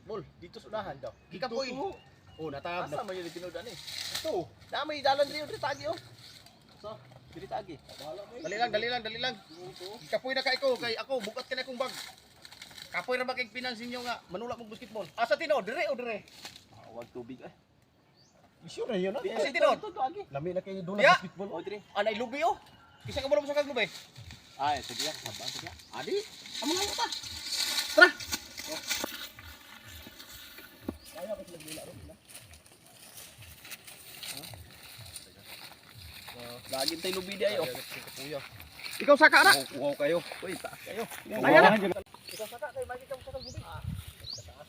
Basketball. Dito sa unahan daw. Gikapoy. Oh, natab. Asa man yun tinuod ani? Ito. Na may dalan diri, diri tagi oh. So, diri tagi. Dali lang, dali lang, dali lang. Gikapoy na kay ko kay ako bukat ka na akong bag. Kapoy ra ba kay pinansin niyo nga manula mong basketball. Asa tinuod? Dire o dire? Wag tubig eh. Sure na yun ah. Asa tinuod? Dito agi. Lami na kayo doon Ya. basketball. Oh, diri. Anay lubi oh. Isa ka mo sa kag lubi. Ay, sige ya, sabang sige. Adi, amo nga ta. Tara. Lagi tay lubi di ayo. Ikaw saka na. Uhaw kayo. Uy, taas kayo. Kaya na. Ikaw saka kay magi ka mo sa lubi.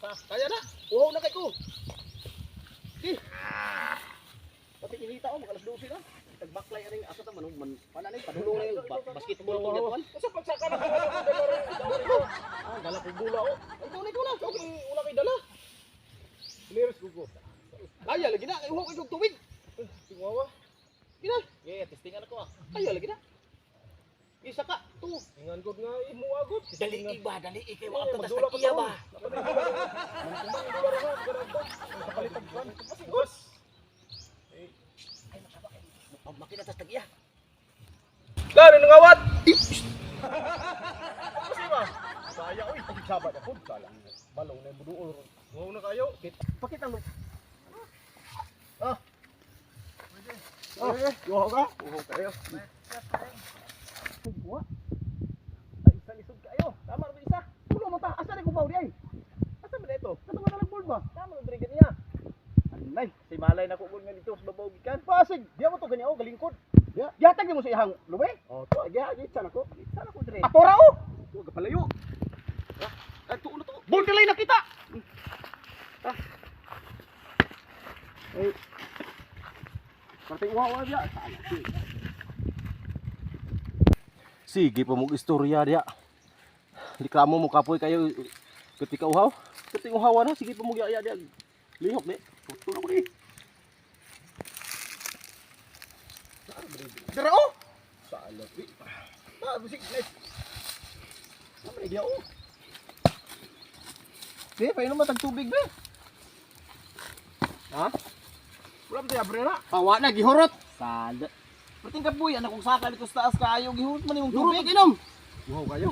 Kaya na. Uhaw na kay ko. Di. Pati inita oh, mga alas 12 na. Tagbaklay aning asa ta man man pana ning padulong na yung basketball tong gatuan. Kasi pagsaka na Ah, dala kong bola oh. Ay, tunay ko na. Okay, wala kay dala. Clears gugo. Kaya lagi na, kay uhaw kay kog tubig. Tingwawa. Gina, Yeah, testingan ako ah. kaya lagi na. Isa ka, tu. Ingan gud nga imo agod. Dali iba, dali kay Eh, wa ta magdula pa iya ba. Mantumang dula ra ka ganang ba. Sa palitag kan. Bugas. Oh, makita tas tagiya. Lari nangawat. Kasi ba? Saya oy, pagsaba na pud kala. Balaw na buduol ron. Wow na kayo. Pakita mo. Ah. Oh, uhaw ka? Uhaw kayo. Wa. Ay, isa lisod kayo. Tama ra ba isa? Tulo mo ta. Asa ni kubaw di ay? Asa man ito? Kato nga board ba? Tama diri ganiya. Anay. Say malay na ko nga dito sa babaw gikan. Pasig. Diya mo to gani oh, galingkod. Ya. Gihatag nimo sa iyang lubi. Oh, to agya agya sana ko. Sana ko diri. Atora oh. To gapalayo. Ay, tuon na to. Borderline na kita. Eh. Parte uhaw diya. Sige pa mong istorya diya. Reklamo mo kapoy kayo ketika uhaw. Ketika uhaw na sige pa mo ya diya. Lihok di. Tulog di. Dira oh. Salah di. Ta bisik nice. Sama dia oh. Di, painom mo tag tubig be. Ha? Wala pa tayo abre na. Pawa na gihurot. Sada. Perting kapoy anak kong saka dito sa taas kaayo gihurot man imong Hurot tubig. inom. Uhaw kayo.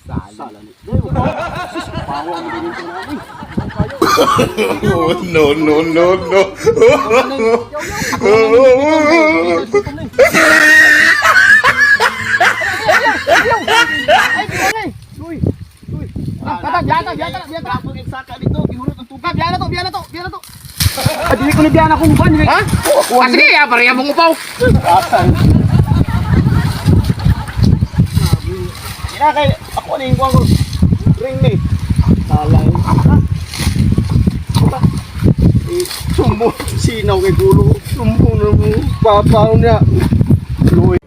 Sala. Salah ni. Dai uhaw. Sus, pawa mo din ito na. Oh, no, no, no, no. Luy. Luy. Ah, katag, biya na, biya na. Grapo kay saka dito gihurot ang tubig. Biya na to, biya na to, biya na to. Ah, dili ko ni biyan akong uban. Ha? Ah, sige, ah, pareha mong upaw. Ina kay ako ni ingwang ko. Ring ni. Salah. Eh, sumbo sinaw kay gulo. Sumbo na mo. Papaw niya. Luy.